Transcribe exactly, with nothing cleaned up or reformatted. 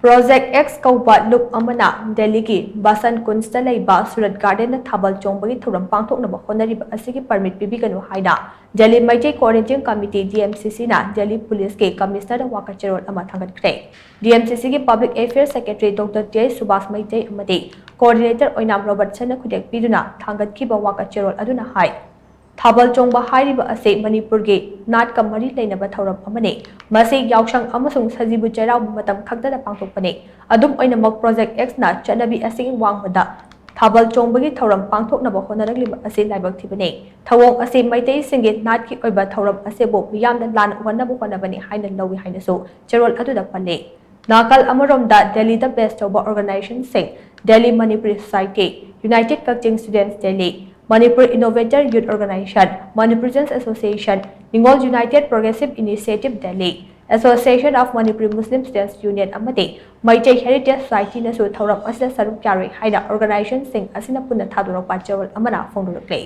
Project X ꯀꯧꯕ ꯂꯨꯞ ꯑꯃꯅ ꯗꯦꯜꯂꯤꯒꯤ ꯕꯁꯟ ꯀꯨꯟꯖꯇ ꯂꯩꯕ ꯁꯨꯔꯠ ꯒꯥꯔꯗꯦꯟꯗ ꯊꯥꯕꯜ ꯆꯣꯡꯕꯒꯤ ꯊꯧꯔꯝ ꯄꯥꯡꯊꯣꯛꯅꯕ ꯍꯣꯠꯅꯔꯤꯕ ꯑꯁꯤꯒꯤ ꯄꯔꯃꯤꯠ ꯄꯤꯕꯤꯒꯅꯨ ꯍꯥꯏꯅ Delhi Meitei coordinating committee, D M C ꯁꯤꯅ ꯗꯦꯜꯂꯤ ꯄꯨꯂꯤꯁꯀꯤ ꯀꯃꯤꯁꯅꯔꯗ ꯋꯥꯀꯠ ꯆꯦꯔꯣꯜ ꯑꯃ ꯊꯥꯡꯒꯠꯈ꯭ꯔꯦ꯫ ꯗꯤ ꯑꯦꯝ ꯁꯤ ꯁꯤꯒꯤ public affairs secretary doctor T H Subhas Meitei ꯑꯃꯗꯤ ꯀꯣꯑꯣꯔꯗꯤꯅꯦꯇꯔ ꯑꯣꯏꯅꯥꯝ ꯔꯣꯕꯔꯠꯁꯟꯅ ꯈꯨꯗꯦꯛ ꯄꯤꯗꯨꯅ ꯊꯥꯡꯒꯠꯈꯤꯕ ꯋꯥꯀꯠ ꯆꯦꯔꯣꯜ ꯑꯗꯨꯅ ꯍꯥꯏ, ꯊꯥꯕꯜ ꯆꯣꯡꯕ ꯍꯥꯏꯔꯤꯕ ꯑꯁꯤ ꯃꯅꯤꯄꯨꯔꯒꯤ ꯅꯥꯠꯀ ꯃꯔꯤ ꯂꯩꯅꯕ ꯊꯧꯔꯝ ꯑꯃꯅꯤ꯫ ꯃꯁꯤ ꯌꯥꯎꯁꯪ ꯑꯃꯁꯨꯡ ꯁꯖꯤꯕꯨ ꯆꯩꯔꯥꯎꯕ ꯃꯇꯝ ꯈꯛꯇꯗ ꯄꯥꯡꯊꯣꯛꯄꯅꯤ꯫ ꯑꯗꯨꯝ ꯑꯣꯏꯅꯃꯛ, ꯄ꯭ꯔꯣꯖꯦꯛ ꯑꯦꯛꯁꯅ ꯆꯠꯅꯕꯤ ꯑꯁꯤꯒꯤ ꯋꯥꯡꯃꯗ ꯊꯥꯕꯜ ꯆꯣꯡꯕꯒꯤ ꯊꯧꯔꯝ ꯄꯥꯡꯊꯣꯛꯅꯕ ꯍꯣꯠꯅꯔꯛꯂꯤꯕ ꯑꯁꯤ ꯂꯥꯏꯕꯛ ꯊꯤꯕꯅꯤ꯫ ꯊꯧꯑꯣꯡ ꯑꯁꯤ ꯃꯩꯇꯩꯁꯤꯡꯒꯤ ꯅꯥꯠꯀꯤ ꯑꯣꯏꯕ ꯊꯧꯔꯝ ꯑꯁꯤꯕꯨ ꯃꯤꯌꯥꯝꯗ ꯂꯥꯟꯅ ꯎꯍꯟꯅꯕ ꯍꯣꯠꯅꯕꯅꯤ ꯍꯥꯏꯅ ꯂꯧꯏ ꯍꯥꯏꯅꯁꯨ ꯆꯦꯔꯣꯜ ꯑꯗꯨꯗ ꯄꯜꯂꯤ꯫ ꯅꯥꯀꯜ ꯑꯃꯔꯣꯝꯗ, ꯗꯦꯜꯂꯤꯗ ꯕꯦꯁ ꯇꯧꯕ ꯑꯣꯔꯒꯅꯥꯏꯖꯦꯁꯟꯁꯤꯡ, Delhi Manipuri society, united Kakching students Delhi, Manipur innovator youth organisation, Manipurians association, Ningol united progressive initiative Delhi, association of Manipuri Muslim students union ꯑꯃꯗꯤ ꯃꯩꯇꯩ ꯍꯦꯔꯤꯇꯦꯖ ꯁꯣꯁꯥꯏꯇꯤꯅꯁꯨ ꯊꯧꯔꯝ ꯑꯁꯤꯗ ꯁꯔꯨꯛ ꯌꯥꯔꯣꯏ ꯍꯥꯏꯅ ꯑꯣꯔꯒꯅꯥꯏꯖꯦꯁꯟꯁꯤꯡ ꯑꯁꯤꯅ ꯄꯨꯟꯅ ꯊꯥꯗꯣꯔꯛꯄ ꯆꯦꯔꯣꯜ ꯑꯃꯅ ꯐꯣꯡꯗꯣꯔꯛꯂꯤ꯫